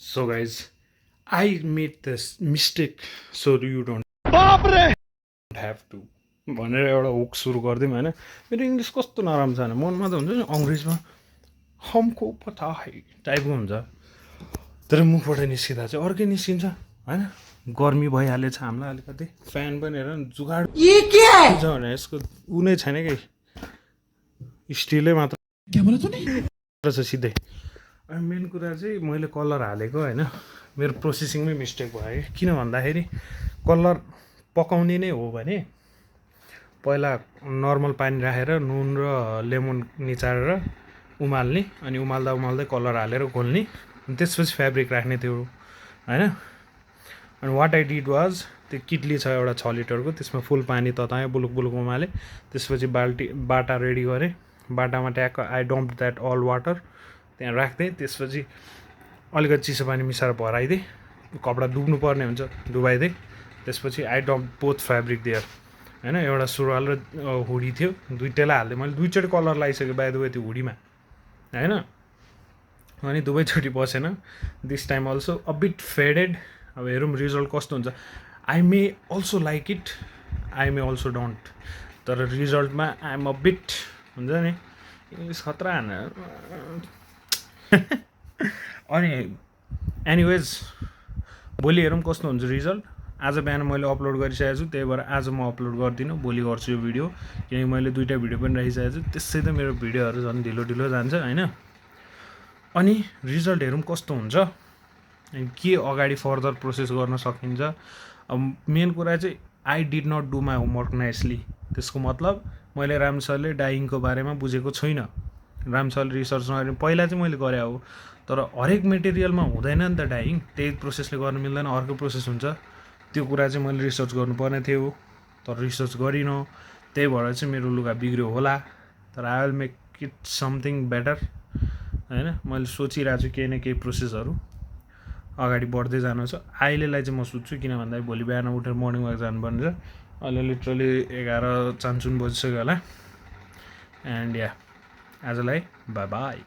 So guys, I made this mistake so you don't have to भनेर एउटा hook सुरु गरिदिउँ होइन. मेरो इङ्ग्लिस कस्तो नराम्रो छ भने मनमा त हुन्छ नि अङ्ग्रेजमा हमको पता है टाइपको हुन्छ, तर मुखबाट निस्किँदा चाहिँ अर्कै निस्किन्छ होइन. गर्मी भइहालेछ हामीलाई अलिकति, फ्यान पनि हेर न जुगाड छ भने यसको ऊ नै छैन कि स्टिलै मात्र छ सिधै. अनि मेन कुरा चाहिँ मैले कलर हालेको होइन, मेरो प्रोसेसिङमै मिस्टेक भयो कि. किन भन्दाखेरि कलर पकाउने नै हो भने पहिला नर्मल पानी राखेर नुन र लेमन निचारेर उमाल्ने, अनि उमाल्दा उमाल्दै कलर हालेर घोल्ने, अनि त्यसपछि फ्याब्रिक राख्ने त्यो होइन. अनि वाट आई डिड वाज, त्यो किटली छ एउटा 6 लिटरको, त्यसमा फुल पानी तताएँ, बुलुक बुलुक उमालेँ. त्यसपछि बाटा रेडी गरेँ. बाटामा ट्याक्क I dump that all water त्यहाँ राख्थेँ. त्यसपछि अलिकति चिसो पानी मिसाएर भराइदिएँ, कपडा डुब्नु पर्ने हुन्छ डुबाइदिएँ. त्यसपछि आई डम्प बोथ फ्याब्रिक दिएर होइन. एउटा सुरुवाल र हुडी थियो, दुइटैलाई हालिदिएँ मैले. दुईचोटि कलर लगाइसकेँ बाई द वे त्यो हुडीमा होइन, अनि दुवैचोटि बसेन. This time also a bit faded. अब हेरौँ रिजल्ट कस्तो हुन्छ. I may also like it, I may also don't, तर रिजल्टमा आई एम अ बिट हुन्छ नि इङ्ग्लिस खतरा अनि एनिवेज भोलि हेरौँ कस्तो हुन्छ रिजल्ट. आज बिहान मैले अपलोड गरिसकेको छु, त्यही भएर आज म अपलोड गर्दिनँ, भोलि गर्छु यो भिडियो. किनकि मैले 2टा भिडियो पनि राखिसकेको छु, त्यसै त मेरो भिडियोहरू झन् ढिलो ढिलो जान्छ होइन. अनि रिजल्ट हेरौँ कस्तो हुन्छ, अनि के अगाडि फर्दर प्रोसेस गर्न सकिन्छ. अब मेन कुरा चाहिँ I did not do my homework nicely. त्यसको मतलब मैले राम्रोसँगले डाइङको बारेमा बुझेको छुइनँ, राम्रोसँगले रिसर्च नगरेँ. पहिला चाहिँ मैले गरेँ हो, तर हरेक मेटेरियलमा हुँदैन नि त डाइङ, त्यही प्रोसेसले गर्नु मिल्दैन, अर्को प्रोसेस हुन्छ. त्यो कुरा चाहिँ मैले रिसर्च गर्नुपर्ने थियो, तर रिसर्च गरिनँ. त्यही भएर चाहिँ मेरो लुगा बिग्रियो होला, तर I will make it something better होइन. मैले सोचिरहेको छु केही न केही प्रोसेसहरू अगाडि बढ्दै जानु छ. अहिलेलाई चाहिँ म सोध्छु, किन भन्दाखेरि भोलि बिहान उठेर मर्निङ वाक जानुपर्ने छ. अहिले लिटरली 11 चान्चुन बजिसक्यो होला. एन्ड या आजलाई बाई बाई.